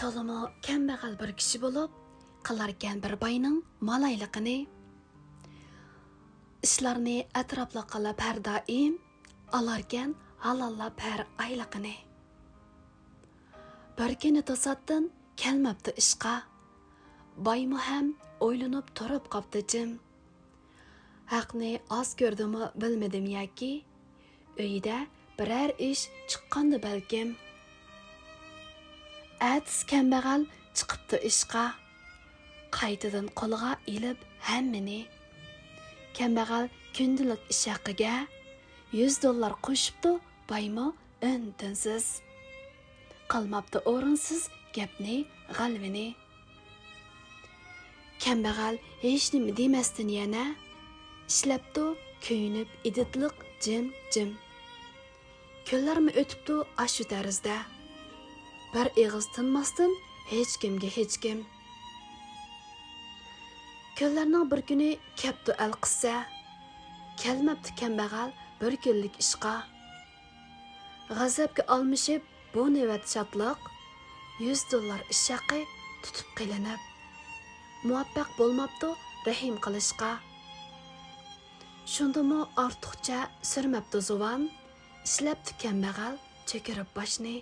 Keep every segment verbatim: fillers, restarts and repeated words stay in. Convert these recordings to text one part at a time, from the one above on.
تولىمۇ كەمبەغەل بىر كىشى بولۇپ، قىلاركەن بىر باينىڭ مالايلىقىنى. ئىشلارنى ئەتراپلىق قىلىپ ھەر دائىم، ئالاركەن ھالاللاپ ھەر ئايلىقىنى. بىر كۈنى توساتتىن كەلمەپتۇ ئىشقا، بايمۇ ھەم ئويلىنىپ تۇرۇپ قاپتۇ جىم. ھەقنى ئاز كۆردىمۇ بىلمىدىم ياكى، ئۆيىدە بىرەر ئىش چىققاندۇ بەلكىم. ئەتىسى كەمبەغەل چىقىپتۇ ئىشقا، قايتىدىن قولىغا ئېلىپ ھەممىنى. كەمبەغەل كۈندىلىك ئىش ھەققىگە يۈز دوللار قوشۇپتۇ بايمۇ ئۈن-تىنسىز. قىلماپتۇ ئورۇنسىز گەپنى، غەلۋىنى. كەمبەغەل ھېچنېمە دېمەستىن يەنە، ئىشلەپتۇ كۆيۈنۈپ ئىدىتلىق جىم-جىم. كۈنلەرمۇ ئۆتۈپتۇ ئاشۇ تەرزدە، بىر ئېغىز تىنماستىن ھېچكىمگە ھېچكىم. كۈنلەرنىڭ بىر كۈنى كەپتۇ ئەلقىسسە، كەلمەپتۇ كەمبەغەل بىر كۈنلۈك ئىشقا. غەزەپكە ئالمىشىپ بۇ نۆۋەت شادلىق، يۈز دوللار ئىش ھەققى تۇتۇپ قېلىنىپ، مۇۋەپپەق بولماپتۇ رەھىم قىلىشقا. شۇندىمۇ ئارتۇقچە سۈرمەپتۇ زۇۋان، ئىشلەپتۇ كەمبەغەل چۆكۈرۈپ باشنى.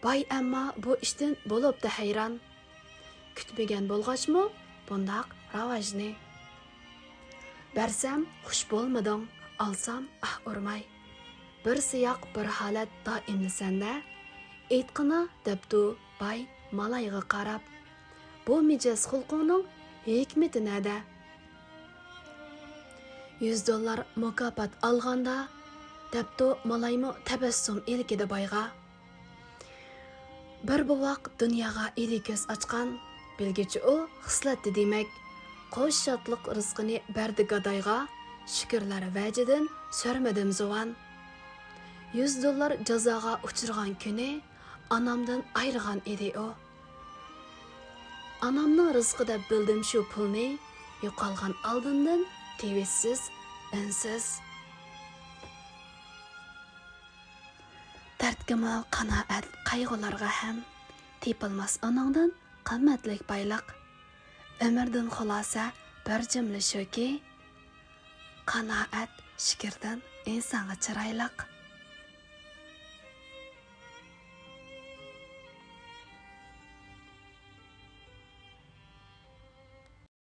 باي ئەمما بۇ ئىشتىن بولۇپتۇ ھەيران. كۈتمىگەن بولغاچمۇ بۇنداق راۋاجنى. بەرسەم خۇش بولمىدىڭ، ئالسام ئاھ ئۇرماي. بىر سىياق، بىر ھالەت دائىملا سەندە. ئېيتقىنا، دەپتۇ باي مالايغا قاراپ، بۇ مىجەز خۇلقۇڭنىڭ ھېكمىتى نەدە؟ يۈز دوللار مۇكاپات ئالغاندا، دەپتۇ مالايمۇ تەبەسسۇم ئىلكىدە بايغا. بىر بوۋاق دۇنياغا ئىلى كۆز ئاچقان، بىلگۈچى ئۇ خىسلەتتە دېمەك. قوش شادلىق رىزقىنى بەردى گادايغا، شۈكۈرلەر ۋەجىدىن سۈرمىدىم زۇۋان. يۈز دوللار جازاغا ئۇچرىغان كۈنى، ئانامدىن ئايرىغان ئىدى ئۇ. ئانامنىڭ رىزقى دەپ بىلدىم شۇ پۇلنى، يوقالغان ئالدىمدىن تىۋىشسىز، ئۈنسىز. دەردكىمۇ قانائەت، قايغۇلارغا ھەم، تېپىلماس ئۇنىڭدىن قىممەتلىك بايلىق. ئۆمۈردىن خۇلاسە بىر جۈملە شۇكى، قانائەت شۈكۈردىن ئىنسانغا چىرايلىق.